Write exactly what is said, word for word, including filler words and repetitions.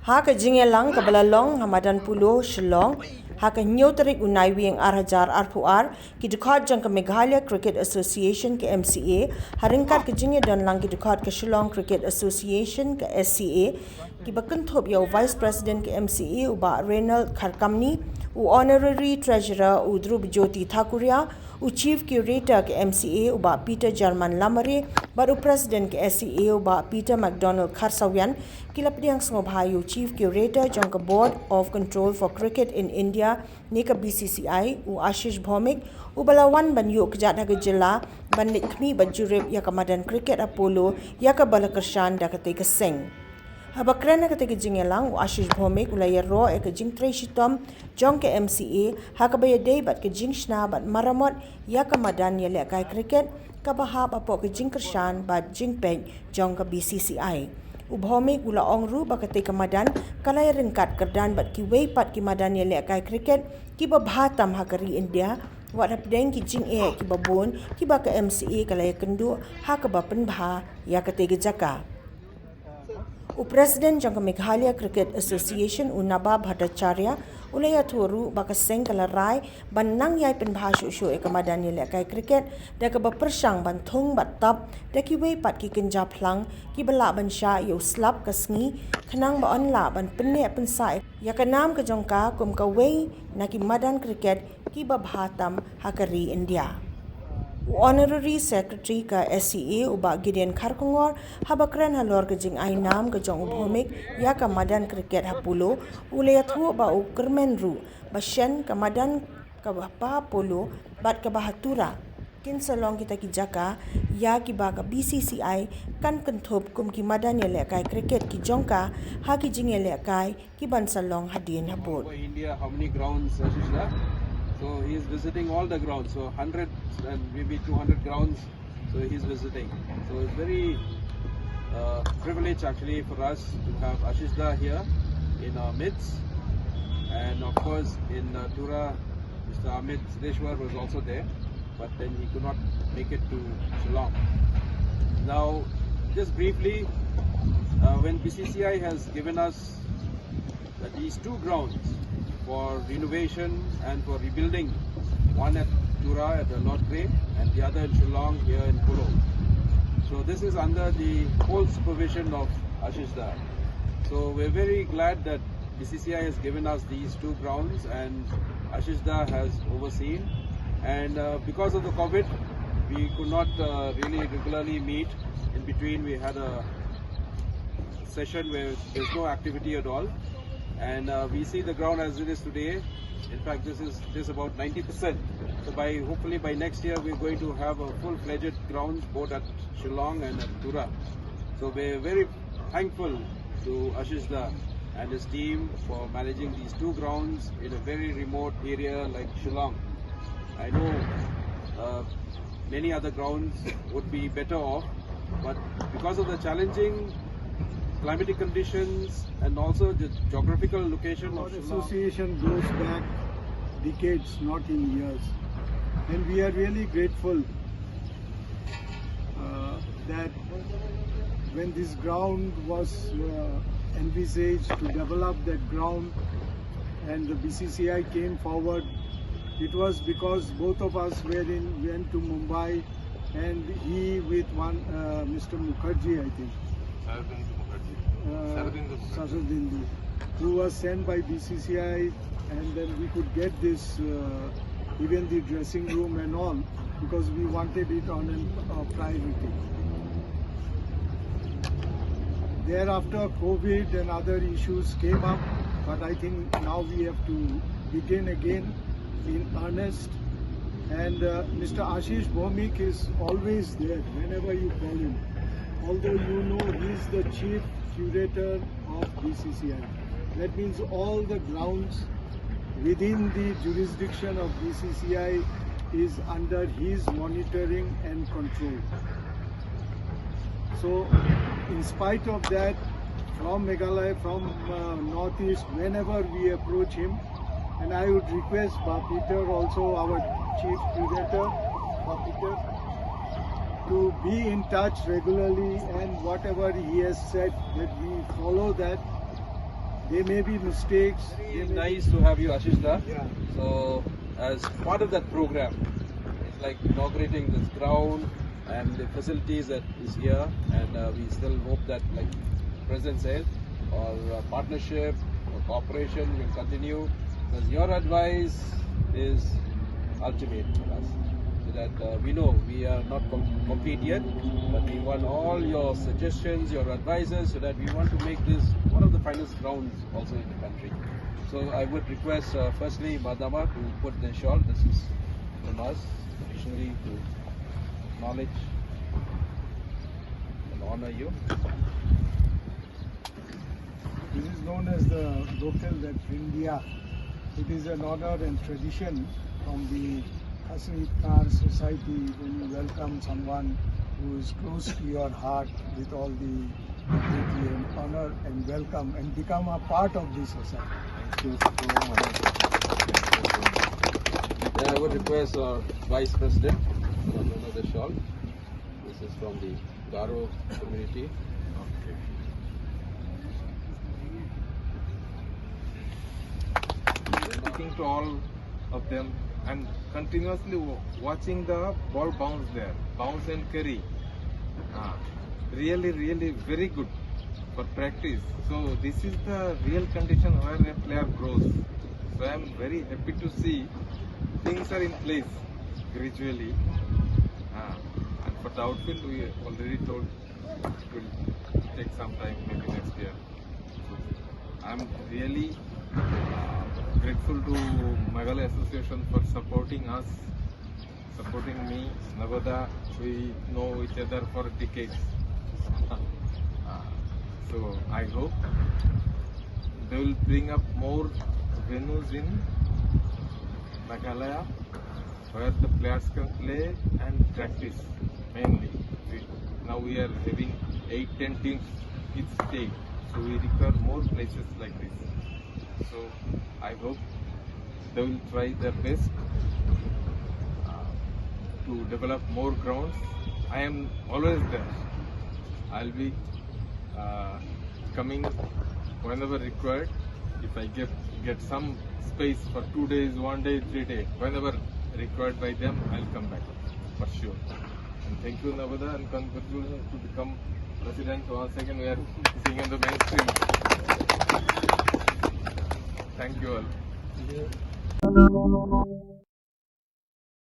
Ha ka jingïalang kaba la long ha madan Polo, Shillong, ha ka hynñiew tarik u Naiwieng ar hajar arphew ar, ki dkhot jong ka Meghalaya Cricket Association, ka M C A, ha ryngkat ka jingïadonlang ki dkhot ka Shillong Cricket Association, ka S C A, kiba kynthup ïa u Vice President ka M C A u Bah Reynold Kharkamni, u Honorary Treasurer u Dhrubjyoti Thakuria, u Chief Curator ka M C A u Bah Peter Jarman Lamare, bad u President ka S C A u Bah Peter McDonald Kharsawian, ki la pdiang sngewbha ïa u Chief Curator jong ka Board of Control for Cricket in India ne ka B C C I, u Ashish Bhowmik, uba la wan ban ïuh kjat ha ka jylla ban leit khmih bad jurip ïa ka madan cricket ha Polo, ïa kaba la kyrshan da katei ka seng. Haba kren ha katei ka jingïalang, u Ashish Bhowmik u la ïaroh ïa ka jingtrei shitom jong ka M C A ha kaba ïadei bad ka jingshna bad maramot ïa ka madan ïalehkai cricket kaba hap hapoh ka jingkyrshan bad jingpeit jong ka B C C I. U Bhowmik u la ong ruh ba katei ka madan ka la ïaryngkat kyrdan bad kiwei pat ki madan ïalehkai cricket kiba bha tam ha ka ri India, wat hapdeng ki jingeh kiba bun kiba ka M C A ka la ïakynduh ha kaba pynbha ïa katei ka jaka. U President jong ka Meghalaya Cricket Association, u Naba Bhattacharya, u la ïathuh ruh ba ka seng ka la rai ban nang ïai pynbha shuh shuh ïa ka madan ïalehkai cricket da kaba pyrshang ban thung bad tap da kiwei pat ki kynja phlang kiba lah ban shah ïa u slap ka sngi, khnang ba yn lah ban pynneh pynsah ïa ka nam ka jong ka kum kawei na ki madan cricket kiba bha tam ha ka ri India. U Honorary Secretary ka S C A u Bah Gideon Kharkongor, haba kren halor ka jingai nam ka jong u Bhowmik ïa ka madan cricket ha Polo, u la ïathuh ba u kyrmen ruh ba shen ka madan kaba ha Polo bad kaba ha Tura kin sa long kita ki jaka ïa kiba ka B C C I kan kynthup kum ki madan ïalehkai cricket ki jong ka ha ki jingïalehkai ki ban sa long hadien habud. Over India, how many grounds, Ashish da? So he is visiting all the grounds. So hundred and maybe two hundred grounds. So he's visiting. So it's very uh, privilege actually for us to have Ashish da here in our midst. And of course, in uh, Tura, Mister Amit Sideshwar was also there, but then he could not make it to Shillong. Now, just briefly, uh, when B C C I has given us uh, these two grounds for renovation and for rebuilding, one at Tura at the Lord Grey and the other in Shillong here in Polo. So this is under the full supervision of Ashish da. So we're very glad that B C C I has given us these two grounds and Ashish da has overseen. And uh, because of the COVID, we could not uh, really regularly meet. In between, we had a session where there's no activity at all. And uh, we see the ground as it is today. In fact, this is just about ninety percent. So by hopefully by next year, we're going to have a full-fledged ground both at Shillong and at Tura. So we're very thankful to Ashish da and his team for managing these two grounds in a very remote area like Shillong. I know uh, many other grounds would be better off, but because of the challenging climatic conditions and also the geographical location of Our Shillong, association goes back decades, not in years. And we are really grateful uh, that when this ground was uh, envisaged to develop that ground and the B C C I came forward, it was because both of us were in, went to Mumbai and he with one uh, Mister Mukherjee, I think. Sarbindu Mukherjee. Uh, Sarbindu Mukherjee. Sarbindu, who was sent by B C C I, and then we could get this, uh, even the dressing room and all, because we wanted it on a uh, priority. Thereafter, COVID and other issues came up, but I think now we have to begin again in earnest. And uh, Mister Ashish Bhowmik is always there whenever you call him. Although you know he is the chief curator of B C C I. That means all the grounds within the jurisdiction of B C C I is under his monitoring and control. So, in spite of that, from Meghalaya, from uh, Northeast, whenever we approach him, and I would request Bah Peter, also our chief curator, Bah Peter, to be in touch regularly, and whatever he has said, that we follow that. There may be mistakes. Very nice to have you, Ashish da. Yeah. So, as part of that program, it's like inaugurating this ground and the facilities that is here, and uh, we still hope that, like President said, our uh, partnership, our cooperation will continue, because your advice is ultimate for us. So that uh, we know we are not com- complete yet, but we want all your suggestions, your advices, so that we want to make this one of the finest grounds also in the country. So I would request uh, firstly Madama to put the shawl. This is from us, additionally to acknowledge and honor you. This is known as the Dokil, that India. It is an honor and tradition from the Khasi Khar society when you welcome someone who is close to your heart with all the dignity and honor and welcome and become a part of the society. Thank you so much. Then I would request our Vice President for another shawl. This is from the Garo community. Okay. Speaking to all of them and continuously wa- watching the ball bounce there, bounce and carry. Ah, really, really very good for practice. So this is the real condition where a player grows. So I am very happy to see things are in place gradually. Ah, and for the outfield, we already told it will take some time, maybe next year. I'm really uh, grateful to Meghalaya Association for supporting us, supporting me, Navada. We know each other for decades. Uh, so I hope they will bring up more venues in Meghalaya where the players can play and practice mainly. We, now we are having eight, ten teams each state, so we require more places like this. So I hope they will try their best uh, to develop more grounds. I am always there. I'll be uh, coming whenever required. If I get get some space for two days, one day, three day, whenever required by them, I'll come back for sure. And thank you, Navada, and congratulations to become president once again. We are seeing in the mainstream. Thank you all.